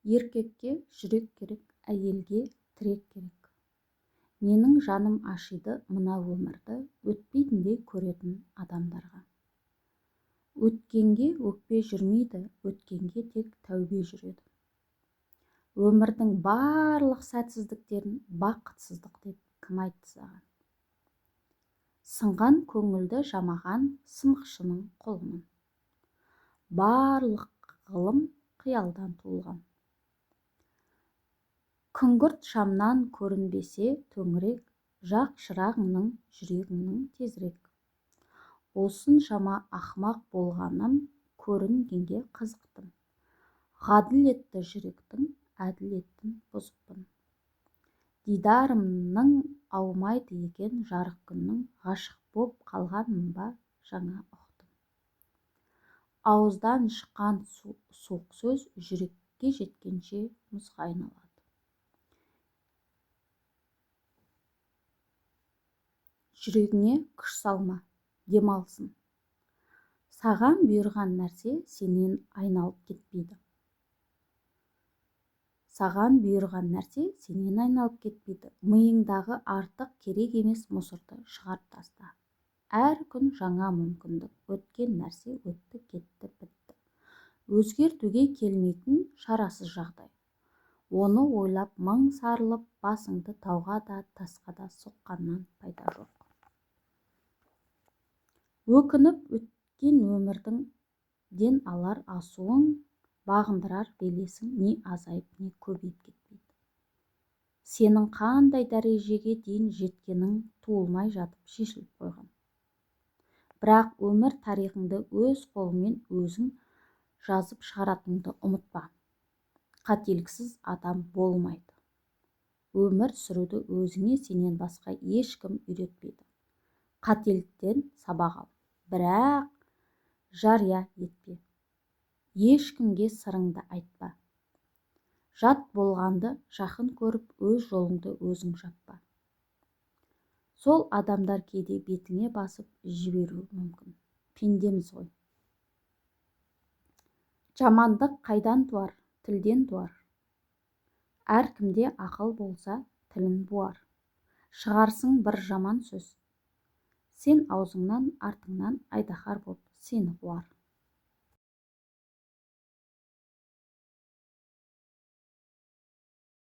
Еркекке жүрек керек, әйелге тірек керек. Менің жаным ашиды мына өмірді өтпейтіндей көретін адамдарға. Өткенге өкпе жүрмейді, өткенге тек тәубе жүреді. Өмірдің барлық сәтсіздіктерін бақытсыздық деп кім айтты саған? Сынған көңілді жамаған сынықшының құлымын. Барлық ғылым қиялдан туылған. Күңгірт шамнан көрінбесе төңірек, жақ шырағыңның жүрегіңнің тезірек. Осыншама ақымақ болғаным көрінгенге қызықтым. Ғаділетті жүректің әділетін бұзыппын. Дидарымның аумайды екен жарық күннің, ғашық боп қалғанмын ба жаңа ұқтым. Ауыздан шыққан суық сөз жүрекке жеткенше мұзға айналады. Жүрегіңе күш салма, демалсын. Саған бұйырған нәрсе сенен айналып кетпейді. Саған бұйырған нәрсе сенен айналып кетпейді. Миыңдағы артық керек емес мусорды шығарып таста. Әр күн жаңа мүмкіндік. Өткен нәрсе өтті, кетті, бітті. Өзгертуге келмейтін шарасыз жағдай. Оны ойлап мың сарылып, басыңды тауға да, тасқа да соққаннан пайда жоқ. Өкініп өткен өмірдің ден алар асуың, бағындырар белесің не азайып, не көбейіп кетпейді. Сенің қандай дәрежеге дейін жеткенің туылмай жатып шешіліп қойған. Бірақ өмір тарихыңды өз қолыңмен өзің жазып шығаратыныңды ұмытпа. Қателіксіз адам болмайды. Өмір сүруді өзіңе сенен басқа ешкім үйретпейді. Қателіктен сабақ ал, бірақ жария етпе. Ешкімге сырыңды айтпа. Жат болғанды жақын көріп, өз жолыңды өзің жаппа. Сол адамдар кейде бетіңе басып жіберуі мүмкін. Пендеміз ғой. Жамандық қайдан туар, тілден туар. Әркімде ақыл болса, тілін буар. Шығарсың бір жаман сөз. Сен аузыңнан, артыңнан айдаһар боп сені қуар.